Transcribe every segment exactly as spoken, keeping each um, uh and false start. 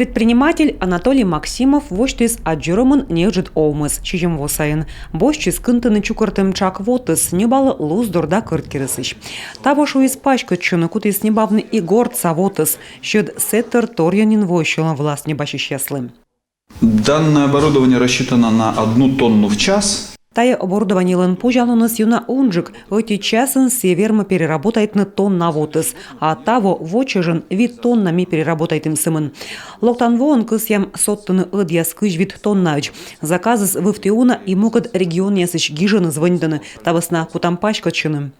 Предприниматель Анатолий Максимов восьтіс аддзорӧмын неыджыд овмӧс, сизим во сайын. Босьтчис кынтыны чукӧртӧм тшак вотӧс, ньӧбалӧ Луздор да Кӧрткерӧсысь. Таво шуис паськӧдчыны, кутіс ньӧбавны и гортса вотӧс. Сьӧд сэтӧр торйӧн нин воис сьӧлӧм вылас ньӧбасьысьяслы. Данное оборудование рассчитано на одну тонну в час. Тайӧ оборудованиелӧн позянлуныс ёна унджык. Ӧти часын сійӧ вермӧ переработайтны тонна вотӧс, а таво во чӧжӧн вит тонна ми переработайтім сӧмын. Локтан воӧн кӧсъям содтыны ӧдъяс кызь вит тоннаӧдз. Заказыс вывті уна и мукӧд регионъясысь гижӧны, звӧнитӧны, та вӧсна кутам паськӧдчыны.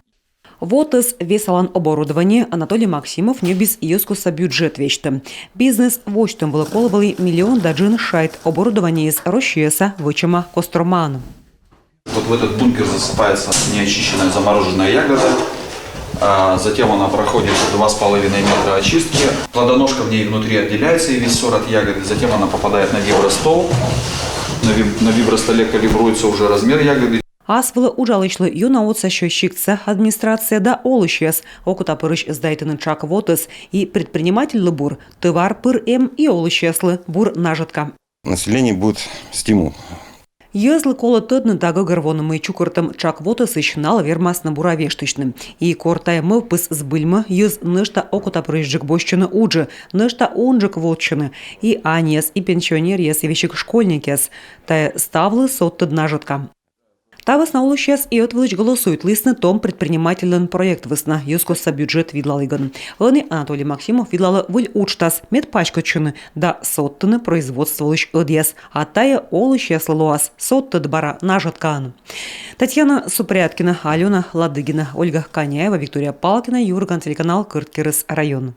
Вотӧс весалан оборудование Анатолий Максимов ньӧбис йӧзкостса бюджет весьтӧ. Бизнес восьтӧм вылӧ колӧ вӧлі миллион да джын шайт. Оборудованиеыс Россияса вӧчӧма Костромаын. Вот в этот бункер засыпается неочищенная замороженная ягода. А затем она проходит два с половиной метра очистки. Плодоножка в ней внутри отделяется и весь сор от ягоды. Затем она попадает на вибростол. На, виб- на вибростоле калибруется уже размер ягоды. Ас вылӧ уджалысьлы ёна отсасьӧ сиктса администрация да олысьяс. Окота пырысь сдайтӧны тшак вотӧс, и предпринимательлы бур тӧвар пыр эм, и олысьяслы бур нажӧтка. Население будет стимул. Йӧзлы колӧ тӧдны да гӧгӧрвоны, мый чукӧртӧм тшак вотӧсысь налы вермасны бура вештысьны. И кор тайӧ мӧвпыс збыльмӧ, йӧз нӧшта окота пырысьджык босьтчӧны уджӧ, нӧшта унджык вотчӧны и аньяс, и пенсионеръяс, и весиг школьникъяс. Тайӧ ставлы содтӧд нажӧтка. Та вӧсна олысьяс и ӧтвылысь голосуйтлісны том предпринимательлӧн проект вӧсна йӧзкостса бюджет видлалігӧн. Ӧні Анатолий Максимов видлалӧ выль уджтас: мед паськӧдчыны да содтыны производстволысь ӧдъяс. А тайӧ олысьяслы лоас содтӧд бара нажӧткаӧн. Татьяна Супряткина, Алёна Ладыгина, Ольга Коняева, Виктория Палкина, Юрган телеканал, Кӧрткерӧс район.